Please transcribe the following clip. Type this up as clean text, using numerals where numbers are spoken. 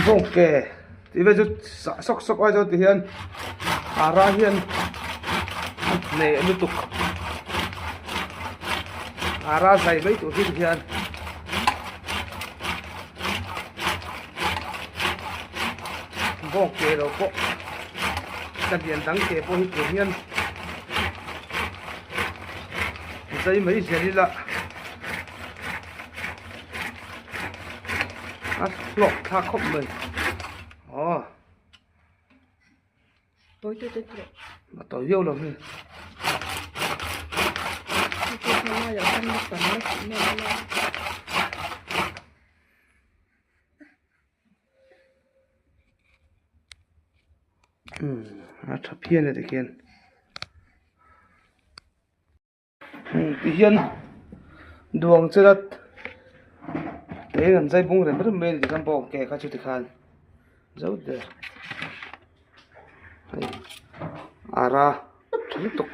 Bawng ke tih vel chu sah sawk sawk ai chuan tihian ara hian a hneh lutuk ara zai mai tur hi tihian. Bawng ke lo pawh ka lian dang ke pawh hi tur hian zai mai zel ila a hlawk thlak khawp mai aw a tawi viau lo hei. A tha phian e tikhian tihian duang chela te an zai bung rem rem mai a ni tikhan bawng ke kha chu tikhan zo der hei ara tha lutuk.